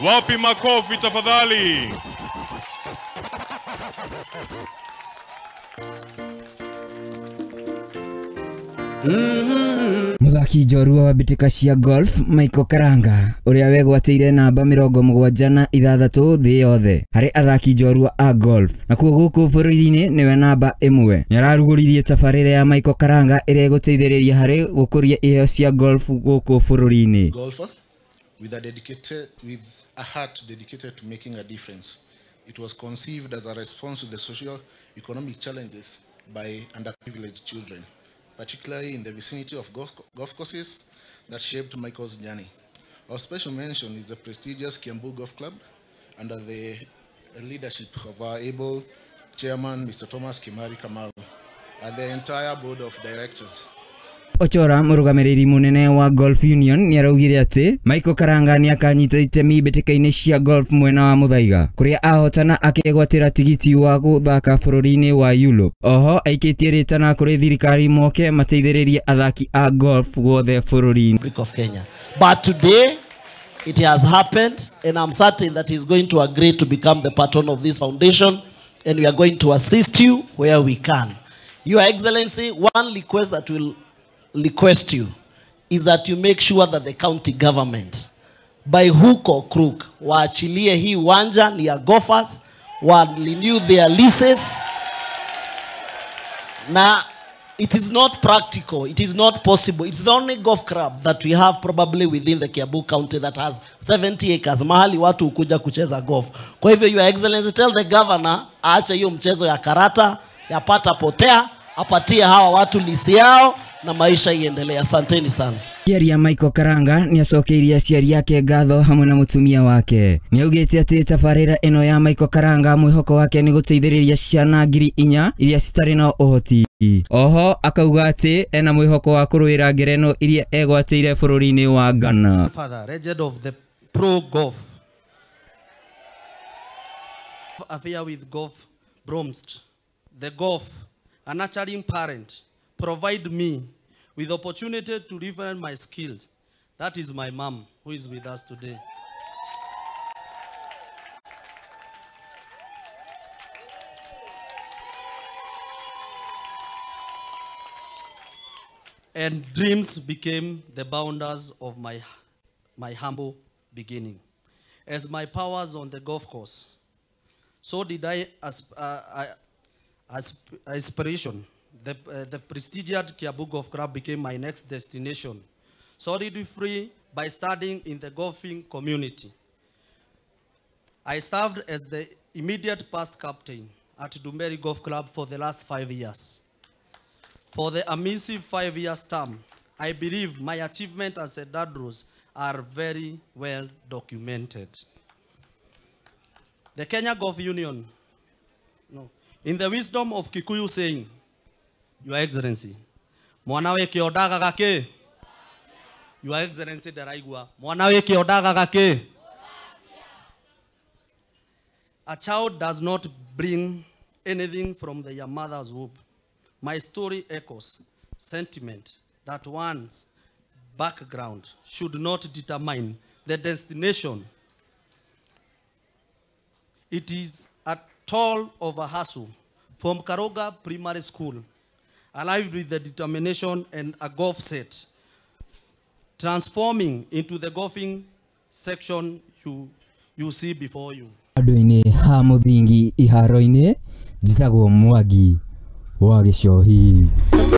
Wapi makofi tafadhali? Muthaki njorua wa mbĩtĩka cia golf Michael Karanga ũrĩa wegwatĩire namba 76 thĩ yothe harĩ athaki njorua a golf nakuo gũkũ bũrũri-inĩ nĩwe namba 1. Nĩararugũririe tabarĩra ya Michael Karanga ĩrĩa ĩgũteithĩrĩria harĩ gũkũria iheo cia golf gũkũ bũrũri-inĩ. Golfer with a heart dedicated to making a difference. It was conceived as a response to the socio-economic challenges by underprivileged children, particularly in the vicinity of golf courses that shaped Michael's journey. Our special mention is the prestigious Kiambu Golf Club under the leadership of our able chairman, Mr. Thomas Kimari Kamau, and the entire board of directors. Ochora mũrũgamĩrĩri mũnene wa Golf Union nĩaraugire atĩ Michael Karanga nĩakanyita itemi mbĩtĩka-inĩ cia golf mwena wa Muthaiga kũrĩa ahotana akegwatĩra tigiti wa gũthaka bũrũri-inĩ wa Europe. Oho aikĩtie rĩtana kũrĩ thirikari moke mateithĩrĩrie athaki a golf guothe bũrũri-inĩ of Kenya. But today it has happened, and I'm certain that he's going to agree to become the patron of this foundation, and we are going to assist you where we can. Your Excellency, one request that will request you is that you make sure that the county government, by hook or crook, waachilie hii uwanja ni ya golfers, wa renew their leases. Now, it is not practical, it is not possible. It's the only golf club that we have probably within the Kiambu County that has 70 acres. Mahali watu ukuja kucheza golf. Kwa hivyo, Your Excellency, tell the governor aache hiyo mchezo ya karata, ya pata potea, apatie hawa watu lisi yao na maisha iendelee. Asanteni sana. Kĩaria Michael Karanga nĩacokeirie aciari ake ngatho hamwe na mũtumia wake. Nĩaugĩte atĩ tabarĩra ĩno ya Michael Karanga mwĩhoko wake nĩ gũteithĩrĩria ciana 4,000 iria citarĩ na ũhoti. Oho akauga atĩ ena mwĩhoko wa kũrũĩra ngerenwa iria egwatĩire bũrũri-inĩ wa Ghana. Father, legend of the pro golf affair with golf Bromst, the golf, a nurturing parent, provide me with opportunity to refine my skills. That is my mom, who is with us today. And dreams became the bounders of my humble beginning. As my powers on the golf course, so did I aspiration. The prestigious Kiambu Golf Club became my next destination. Solidly free by studying in the golfing community. I served as the immediate past captain at Ndumberi Golf Club for the last 5 years. For the amazing 5 years term, I believe my achievements as a Dadros are very well documented. The Kenya Golf Union, no, in the wisdom of Kikuyu saying, Your Excellency, mwana we kĩondaga gakĩ? Your Excellency ndaraigua. Mwana we kĩondaga gakĩ? A child does not bring anything from their mother's womb. My story echoes sentiment that one's background should not determine the destination. It is a toll of a hustle from Karoga Primary School, alive with the determination and a golf set, transforming into the golfing section you see before you. Andũ-inĩ ha mũthingi iharo-inĩ, njĩtagwo Mwangi wa Gĩcohi.